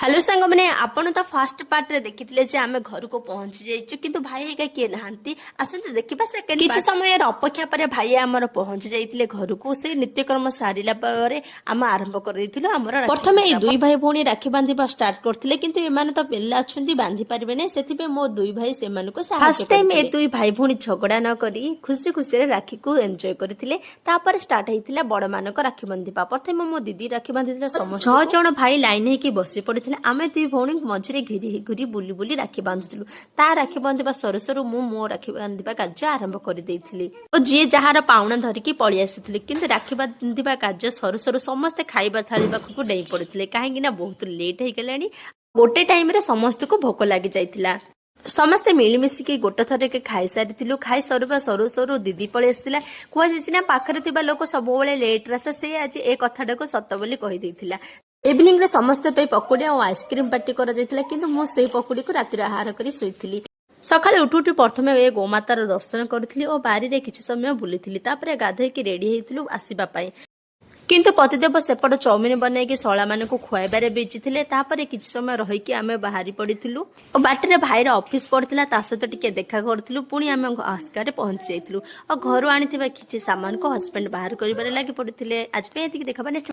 Hello ସାଙ୍ଗମାନେ, ଆପଣ ତ ଫାର୍ଷ୍ଟ ପାର୍ଟରେ ଦେଖିଥିଲେ ଯେ ଆମେ ଘରକୁ ପହଞ୍ଚି ଯାଇଛୁ, କିନ୍ତୁ ଭାଇ ହେରିକା କିଏ ନାହାନ୍ତି। ଆସନ୍ତୁ ଦେଖିବା ସେକେଣ୍ଡ। କିଛି ସମୟର ଅପେକ୍ଷା ପରେ ଭାଇ ଆମର ପହଞ୍ଚି ଯାଇଥିଲେ ଘରକୁ। ସେ ନିତ୍ୟକର୍ମ ସାରିଲା ପରେ ଆମେ ଆରମ୍ଭ କରିଦେଇଥିଲୁ ଆମର। ପ୍ରଥମେ ଏଇ ଦୁଇ ଭାଇ ଭଉଣୀ ରାକ୍ଷୀ ବାନ୍ଧିବା ଷ୍ଟାର୍ଟ କରିଥିଲେ, କିନ୍ତୁ ଏମାନେ ତ ପିଲା ଅଛନ୍ତି, ବାନ୍ଧି ପାରିବେ ନାହିଁ। ସେଥିପାଇଁ ମୋ ଦୁଇ ଭାଇ ସେମାନଙ୍କୁ ଫାର୍ଷ୍ଟ ଟାଇମ୍ ଏ ଦୁଇ ଭାଇ ଭଉଣୀ ଝଗଡ଼ା ନ କରି ଖୁସି ଖୁସିରେ ରାକ୍ଷୀକୁ ଏନ୍ଜୟ କରିଥିଲେ। ତାପରେ ଷ୍ଟାର୍ଟ ହେଇଥିଲା ବଡ଼ମାନଙ୍କ ରାକ୍ଷୀ ବାନ୍ଧିବା। ପ୍ରଥମେ ମୋ ଦିଦି ରାକ୍ଷୀ ବାନ୍ଧିଥିଲା। ସମସ୍ତେ ଛଅ ଜଣ ଭାଇ ଲାଇନ୍ ହେଇକି ବସି ପଡ଼ିଥିଲେ। ଆମେ ଦୁଇ ଭଉଣୀ ମଝିରେ ଘିରି ଘୁରି ବୁଲି ବୁଲି ରାକ୍ଷୀ ବାନ୍ଧୁଥିଲୁ। ତା ରାକ୍ଷୀ ବାନ୍ଧିବା ସରୁ ସରୁ ମୁଁ ମୋ ରାକ୍ଷୀ ବାନ୍ଧିବା କାର୍ଯ୍ୟ ଆରମ୍ଭ କରିଦେଇଥିଲି ଓ ଯିଏ ଯାହାର ପାଉଣା ଧରିକି ପଳେଇ ଆସିଥିଲି। କିନ୍ତୁ ରାକ୍ଷୀ ବାନ୍ଧିବା କାର୍ଯ୍ୟ ସରୁ ସରୁ ସମସ୍ତେ ଖାଇବା ଥାଳି ପାଖକୁ ଡେଇଁ ପଡ଼ିଥିଲେ, କାହିଁକି ନା ବହୁତ ଲେଟ୍ ହେଇଗଲାଣି। ଗୋଟେ ଟାଇମରେ ସମସ୍ତଙ୍କୁ ଭୋକ ଲାଗି ଯାଇଥିଲା। ସମସ୍ତେ ମିଳିମିଶିକି ଗୋଟେ ଥରକେ ଖାଇସାରିଥିଲୁ। ଖାଇ ସରୁବା ସରୁ ସରୁ ଦିଦି ପଳେଇ ଆସିଥିଲା। କୁହାଯାଇଛି ନା, ପାଖରେ ଥିବା ଲୋକ ସବୁବେଳେ ଲେଟ୍ରେ ଆସେ। ସେ ଆଜି ଏ କଥାଟାକୁ ସତ ବୋଲି କହିଦେଇଥିଲା। ଇଭିନିଂରେ ସମସ୍ତ ପାଇଁ ପକୁଡ଼ି ଆଉ ଆଇସ୍କ୍ରିମ୍ ପାର୍ଟି କରାଯାଇଥିଲା, କିନ୍ତୁ ମୁଁ ସେଇ ପକୁଡ଼ିକୁ ରାତିରେ ଆହାର କରି ଶୋଇଥିଲି। ସକାଳେ ଉଠୁ ଉଠୁ ପ୍ରଥମେ ଏ ଗୋମାତାର ଦର୍ଶନ କରିଥିଲି ଓ ବାରିରେ କିଛି ସମୟ ବୁଲିଥିଲି। ତାପରେ ଗାଧୋଇକି ରେଡି ହେଇଥିଲୁ ଆସିବା ପାଇଁ, କିନ୍ତୁ ପତିଦେବ ସେପଟ ଚଉମିନ ବନେଇକି ଶଳାମାନଙ୍କୁ ଖୁଆଇବାରେ ବିଜି ଥିଲେ। ତାପରେ କିଛି ସମୟ ରହିକି ଆମେ ବାହାରି ପଡ଼ିଥିଲୁ ଓ ବାଟରେ ଭାଇର ଅଫିସ ପଡ଼ିଥିଲା, ତା ସହିତ ଟିକେ ଦେଖା କରୁଥିଲୁ। ପୁଣି ଆମେ ଆସ୍କାରେ ପହଞ୍ଚି ଯାଇଥିଲୁ ଆଉ ଘରୁ ଆଣିଥିବା କିଛି ସାମାନକୁ ହଜବେଣ୍ଡ ବାହାର କରିବାରେ ଲାଗି ପଡ଼ିଥିଲେ। ଆଜି ପାଇଁ ଏତିକି। ଦେଖବା ନେକ୍ସଟ।